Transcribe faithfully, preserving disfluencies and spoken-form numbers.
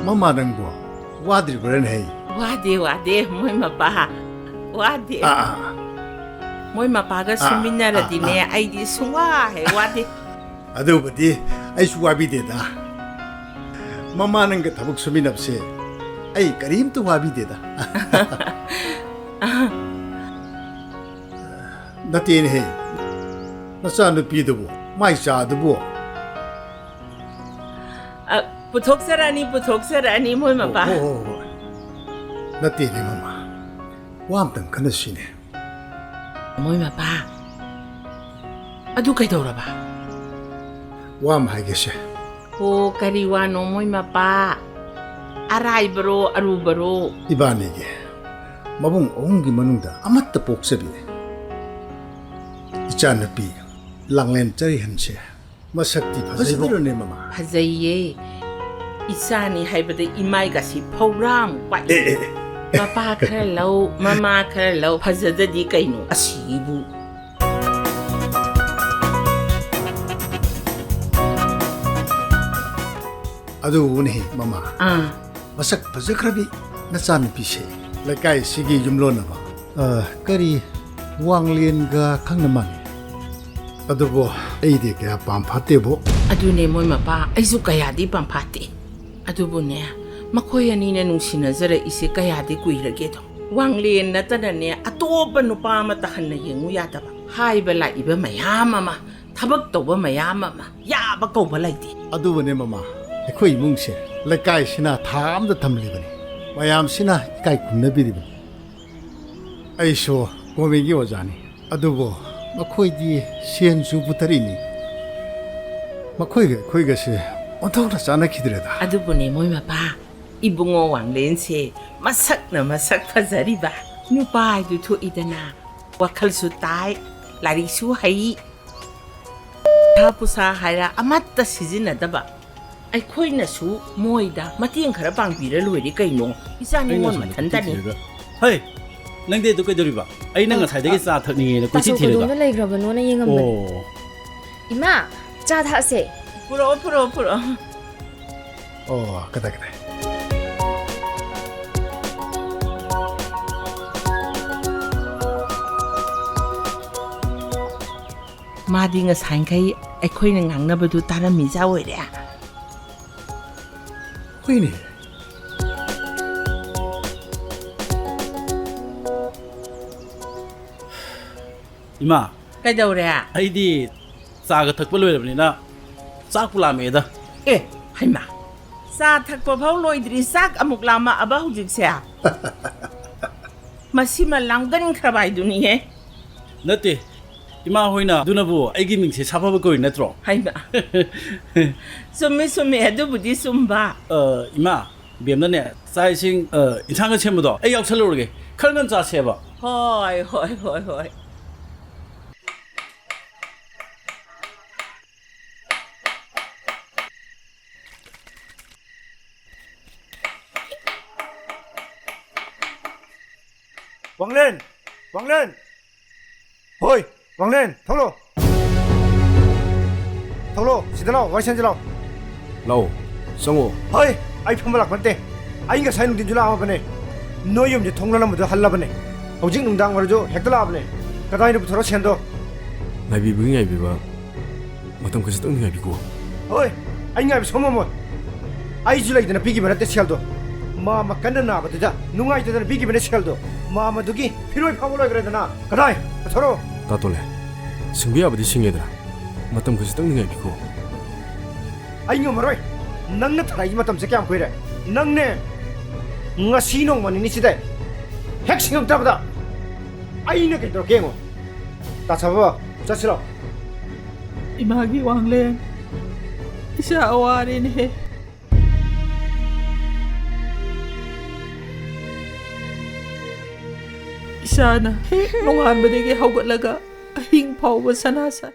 ꯃꯃꯥ, ꯅꯪꯕꯨ ꯋꯥꯗ꯭ꯔꯤꯕ꯭ꯔꯥꯅꯦ? ꯍꯩ, ꯋꯥꯗꯦ, ꯋꯥꯗꯦ, ꯃꯣꯏ ꯃꯄꯥ꯫ ꯋꯥꯗꯦ꯫ ꯑꯥ, ꯑꯥ꯫ ꯃꯣꯏ ꯃꯄꯥꯒ ꯑꯥ, ꯑꯥ, ꯁꯨꯃꯤꯟꯅꯔꯗꯤꯅꯦ, ꯑꯥ, ꯑꯥ꯫ ꯑꯩꯗꯤ ꯁꯨꯡꯋꯥ ꯍꯦꯛ ꯋꯥꯗꯦ꯫ ꯑꯗꯨꯕꯨꯗꯤ ꯑꯩꯁꯨ ꯋꯥꯕꯤꯗꯦꯗ꯫ ꯃꯃꯥ ꯅꯪꯒ ꯊꯕꯛ ꯁꯨꯃꯤꯟꯅꯕꯁꯦ ꯑꯩ ꯀꯔꯤꯝꯇ ꯋꯥꯕꯤꯗꯦꯗ꯫ ꯅꯠꯇꯦꯅꯦꯍꯦ, ꯅꯆꯥꯅꯨꯄꯤꯗꯨꯕꯨ, ꯃꯥꯏ ꯆꯥꯗꯨꯕꯨ꯫ ꯑ, ꯄꯨꯊꯣꯛꯆꯔꯛꯑꯅꯤ, ꯄꯨꯊꯣꯛꯆꯔꯛꯑꯅꯤ, ꯃꯣꯏ ꯃꯄꯥ꯫ ꯑꯣ, ꯍꯣ, ꯍꯣ, ꯍꯣ꯫ ꯅꯠꯇꯦꯅꯦ, ꯃꯃꯥ꯫ ꯋꯥ ꯑꯝꯇꯪ ꯈꯟꯅꯁꯤꯅꯦ꯫ ꯃꯣꯏ ꯃꯄꯥ꯫ ꯑꯗꯨ ꯀꯩꯗꯧꯔꯕ? ꯋꯥ ꯑꯃ ꯍꯥꯏꯒꯦꯁꯦ꯫ ꯍꯣ, ꯀꯔꯤ ꯋꯥꯅꯣ, ꯃꯣꯏ ꯃꯄꯥ? ꯑꯔꯥꯏꯕꯔꯣ, ꯑꯔꯨꯕꯔꯣ? ꯏꯕꯥꯅꯤꯒꯤ ꯃꯕꯨꯡ ꯑꯍꯨꯝꯒꯤ ꯃꯅꯨꯡꯗ ꯑꯃꯠꯇ ꯄꯣꯛꯆꯕꯤ ꯏꯆꯥꯅꯨꯄꯤ ꯂꯥꯡꯂꯦꯟ ꯆꯔꯤꯍꯟꯁꯦ ꯃꯁꯛꯇꯤ ꯐꯖꯩꯕꯣ? ꯐꯖꯗ꯭ꯔꯣꯅꯦ, ꯃꯃꯥ? ꯐꯖꯩꯌꯦ꯫ ꯏꯆꯥꯅꯤ ꯍꯥꯏꯕꯗ ꯏꯃꯥꯏꯒꯁꯤ ꯐꯧꯔꯥꯃꯨꯛ ꯄꯥꯛꯏ꯫ ꯑꯦ, ꯑꯦ, ꯑꯦ꯫ ꯃꯄꯥ ꯈꯔ ꯂꯧ, ꯃꯃꯥ ꯈꯔ ꯂꯧ, ꯐꯖꯗꯗꯤ ꯀꯩꯅꯣ ꯑꯁꯤꯕꯨ? ꯑꯗꯨꯕꯨꯅꯦ, ꯃꯃꯥ꯫ ꯑꯥ꯫ ꯃꯁꯛ ꯐꯖꯈ꯭ꯔꯕꯤ ꯅꯆꯥꯅꯨꯄꯤꯁꯦ ꯂꯩꯀꯥꯏꯁꯤꯒꯤ ꯌꯨꯝꯂꯣꯟꯅꯕ, ꯑ, ꯀꯔꯤ, ꯋꯥꯡꯂꯦꯟꯒ ꯈꯪꯅ ꯃꯥꯟꯅꯩ꯫ ꯑꯗꯨꯕꯨ ꯑꯩꯗꯤ ꯀꯌꯥ ꯄꯥꯝ ꯐꯥꯠꯇꯦꯕꯣ꯫ ꯑꯗꯨꯅꯦ ꯃꯣꯏ ꯃꯄꯥ, ꯑꯩꯁꯨ ꯀꯌꯥꯗꯤ ꯄꯥꯝ ꯐꯥꯠꯇꯦ꯫ ꯑꯗꯨꯕꯨꯅꯦ, ꯃꯈꯣꯏ ꯑꯅꯤꯅ ꯅꯨꯡꯁꯤꯅꯖꯔꯛꯏꯁꯦ ꯀꯌꯥꯗꯤ ꯀꯨꯏꯔꯒꯦꯗꯣ꯫ ꯋꯥꯡꯂꯦꯟ ꯅꯠꯇꯅꯅꯦ, ꯑꯇꯣꯞꯄ ꯅꯨꯄꯥ ꯑꯃꯠꯇ ꯍꯟꯅ ꯌꯦꯡꯉꯨ ꯌꯥꯗꯕ꯫ ꯍꯥꯏꯕ ꯂꯥꯛꯏꯕ ꯃꯌꯥꯝ ꯑꯃ, ꯊꯕꯛ ꯇꯧꯕ ꯃꯌꯥꯝ ꯑꯃ, ꯌꯥꯕ ꯀꯧꯕ ꯂꯩꯇꯦ꯫ ꯑꯗꯨꯕꯨꯅꯦ ꯃꯃꯥ, ꯑꯩꯈꯣꯏ ꯏꯃꯨꯡꯁꯦ ꯂꯩꯀꯥꯏꯁꯤꯅ ꯊꯥ ꯑꯃꯗ ꯊꯝꯂꯤꯕꯅꯤ꯫ ꯃꯌꯥꯝꯁꯤꯅ ꯏꯀꯥꯏ ꯈꯨꯝꯅꯕꯤꯔꯤꯕꯅꯤ꯫ ꯑꯩꯁꯨ ꯒꯣꯔꯃꯦꯟꯒꯤ ꯑꯣꯖꯥꯅꯤ, ꯑꯗꯨꯕꯨ ꯃꯈꯣꯏꯗꯤ ꯁꯦꯟꯁꯨ ꯄꯨꯊꯔꯤꯅꯤ꯫ ꯃꯈꯣꯏꯒ ꯑꯩꯈꯣꯏꯒꯁꯦ ꯑꯣꯟꯊꯣꯛꯅ ꯆꯥꯟꯅꯈꯤꯗ꯭ꯔꯦꯗ꯫ ꯑꯗꯨꯕꯨꯅꯦ ꯃꯣꯏ ꯃꯄꯥ, ꯏꯕꯨꯡꯉꯣ ꯋꯥꯡꯂꯦꯟꯁꯦ ꯃꯁꯛꯅ ꯃꯁꯛ ꯐꯖꯔꯤꯕ꯫ ꯅꯨꯄꯥ ꯍꯥꯏꯗꯨ ꯊꯣꯛꯏꯗꯅ, ꯋꯥꯈꯜꯁꯨ ꯇꯥꯏ, ꯂꯥꯏꯔꯤꯛꯁꯨ ꯍꯩ, ꯄꯩꯁꯥ ꯄꯨꯁꯥ ꯍꯥꯏꯔ ꯑꯃꯠꯇ ꯁꯤꯖꯤꯟꯅꯗꯕ꯫ ꯑꯩꯈꯣꯏꯅꯁꯨ ꯃꯣꯏꯗ ꯃꯇꯦꯡ ꯈꯔ ꯄꯥꯡꯕꯤꯔ ꯂꯣꯏꯔꯦ ꯀꯩꯅꯣ꯫ ꯏꯆꯥ ꯅꯤꯉꯣꯜ ꯃꯊꯟꯇꯅꯤ꯫ ꯍꯩ, ꯅꯪꯗꯤ ꯑꯗꯨ ꯀꯩꯗꯧꯔꯤꯕ? ꯑꯩꯅ ꯑ, ꯉꯁꯥꯏꯗꯒꯤ ꯑ, ꯆꯥ ꯊꯛꯅꯤꯡꯉꯦꯅ ꯀꯣꯏꯊꯤ ꯇꯥꯆꯧ ꯊꯤꯔꯒ꯫ ꯀꯩꯗꯧꯅ ꯂꯩꯈ꯭ꯔꯕꯅꯣꯅ ꯌꯦꯡꯉꯝꯕꯅꯦ꯫ ꯑꯣ꯫ ꯏꯃꯥ, ꯆꯥ ꯊꯛꯑꯁꯦ꯫ ꯄꯨꯔꯛꯑꯣ, ꯄꯨꯔꯛꯑꯣ, ꯄꯨꯔꯛꯑꯣ꯫ ꯑꯣ, ꯀꯗꯥꯏ, ꯀꯗꯥꯏ? ꯃꯥꯗꯤ ꯉꯁꯥꯏꯈꯩ ꯑꯩꯈꯣꯏꯅ ꯉꯥꯡꯅꯕꯗꯨ ꯇꯥꯔꯝꯃꯤꯖꯥ ꯑꯣꯏꯔꯦ꯫ ꯍꯣꯏꯅꯦ꯫ ꯏꯃꯥ꯫ ꯀꯩꯗꯧꯔꯦ? ꯑꯩꯗꯤ ꯆꯥꯒ ꯊꯛꯄ ꯂꯣꯏꯔꯕꯅꯤꯅ ꯆꯥꯛꯄꯨ ꯂꯥꯝꯃꯛꯑꯦꯗ꯫ ꯑꯦ, ꯍꯩꯃꯥ, ꯆꯥ ꯊꯛꯄ ꯐꯥꯎ ꯂꯣꯏꯗ꯭ꯔꯤ, ꯆꯥꯛ ꯑꯃꯨꯛ ꯂꯥꯝꯃꯛꯑꯕ ꯍꯧꯖꯤꯛꯁꯦ? ꯃꯁꯤꯃ ꯂꯥꯝꯒꯟꯈ꯭ꯔꯕ ꯍꯥꯏꯗꯨꯅꯤꯍꯦ꯫ ꯅꯠꯇꯦ, ꯏꯃꯥ ꯍꯣꯏꯅ ꯑꯗꯨꯅꯕꯨ ꯑꯩꯒꯤ ꯃꯤꯡꯁꯦ ꯁꯥꯐꯕ ꯀꯧꯔꯤ ꯅꯠꯇ꯭ꯔꯣ? ꯍꯩꯃꯥ꯫ ꯆꯨꯝꯃꯤ, ꯆꯨꯝꯃꯤ, ꯑꯗꯨꯕꯨꯗꯤ ꯆꯨꯝꯕ꯫ ꯑ, ꯏꯃꯥ, ꯕꯦꯝꯅꯅꯦ, ꯆꯥꯛ ꯏꯁꯤꯡ, ꯑ, ꯏꯟꯁꯥꯡꯒ ꯁꯦꯝꯕꯗꯣ ꯑꯩ ꯌꯥꯎꯁꯜꯂꯨꯔꯒꯦ꯫ ꯈꯔ ꯉꯟ ꯆꯥꯁꯦꯕ꯫ ꯍꯣꯏ, ꯍꯣꯏ, ꯍꯣꯏ, ꯍꯣꯏ꯫ ꯋꯥꯡꯂꯦꯟ! ꯋꯥꯡꯂꯦꯟ! ꯍꯣꯏ, ꯋꯥꯡꯂꯦꯟ, ꯊꯣꯛꯂꯛꯑꯣ꯫ ꯊꯣꯛꯂꯛꯑꯣ, ꯁꯤꯗ ꯂꯥꯛꯑꯣ, ꯋꯥꯔꯤ ꯁꯥꯟꯅꯁꯤ ꯂꯥꯛꯑꯣ꯫ ꯂꯥꯛꯑꯣ, ꯆꯪꯉꯣ꯫ ꯍꯣꯏ, ꯑꯩ ꯐꯝꯕ ꯂꯥꯛꯄ ꯅꯠꯇꯦ꯫ ꯑꯩ ꯉꯁꯥꯏ ꯅꯨꯡꯊꯤꯟꯁꯨ ꯂꯥꯛꯑꯝꯕꯅꯦ꯫ ꯅꯣꯏ ꯌꯨꯝꯁꯦ ꯊꯣꯡ ꯂꯣꯜꯂꯝꯕꯗꯣ ꯍꯜꯂꯕꯅꯦ꯫ ꯍꯧꯖꯤꯛ ꯅꯨꯡꯗꯥꯡ ꯑꯣꯏꯔꯁꯨ ꯍꯦꯛꯇ ꯂꯥꯛꯑꯕꯅꯦ꯫ ꯀꯗꯥꯏꯅꯣ ꯄꯨꯊꯣꯔꯛꯑꯣ ꯁꯦꯟꯗꯣ꯫ ꯉꯥꯏꯕꯤꯕꯒꯤ ꯉꯥꯏꯕꯤꯕ꯫ ꯃꯇꯝ ꯈꯖꯤꯛꯇꯪꯗꯤ ꯉꯥꯏꯕꯤꯈꯣ꯫ ꯍꯣꯏ, ꯑꯩ ꯉꯥꯏꯕ ꯁꯨꯡꯉꯝ ꯉꯝꯃꯣꯏ꯫ ꯑꯩꯁꯨ ꯂꯩꯗꯅ ꯄꯤꯈꯤꯕ ꯅꯠꯇꯦ ꯁꯦꯜꯗꯣ꯫ ꯃꯥꯃ ꯀꯟꯅ ꯅꯥꯕꯗꯨꯗ ꯅꯨꯡꯉꯥꯏꯇꯗꯅ ꯄꯤꯈꯤꯕꯅꯦ ꯁꯦꯜꯗꯣ꯫ ꯃꯥꯃꯗꯨꯒꯤ ꯐꯤꯔꯣꯏ ꯐꯥꯎꯕ ꯂꯣꯏꯈ꯭ꯔꯦꯗꯅ꯫ ꯀꯗꯥꯏ? ꯄꯨꯊꯣꯔꯛꯑꯣ꯫ ꯇꯥ ꯇꯣꯜꯂꯦ, ꯁꯤꯡꯕ ꯌꯥꯕꯗꯤ ꯁꯤꯡꯉꯦꯗꯅ꯫ ꯃꯇꯝ ꯈꯖꯤꯛꯇꯪꯗꯤ ꯉꯥꯏꯕꯤꯈꯣ꯫ ꯑꯩ ꯉꯝꯃꯔꯣꯏ꯫ ꯅꯪꯅ ꯊꯥꯔꯛꯏ ꯃꯇꯝꯁꯦ ꯀꯌꯥꯝ ꯀꯨꯏꯔꯦ? ꯅꯪꯅꯦ ꯉꯁꯤ ꯅꯣꯡꯃ ꯅꯤꯅꯤꯁꯤꯗ ꯍꯦꯛ ꯁꯤꯡꯉꯛꯇꯕꯗ ꯑꯩꯅ ꯀꯩꯗꯧꯔꯛꯀꯦ ꯌꯦꯡꯉꯣ꯫ ꯇꯥ ꯁꯥꯐꯕ, ꯆꯠꯁꯤꯔꯣ? ꯏꯃꯥꯒꯤ ꯋꯥꯡꯂꯦꯟ, ꯏꯆꯥ ꯑꯋꯥꯔꯦꯅꯦꯍꯦ꯫ ꯏꯆꯥꯅ ꯍꯦꯛ ꯅꯣꯡꯉꯥꯟꯕꯗꯒꯤ ꯍꯧꯒꯠꯂꯒ ꯑꯍꯤꯡ ꯐꯥꯎꯕ ꯁꯅꯥ ꯁꯥꯏ꯫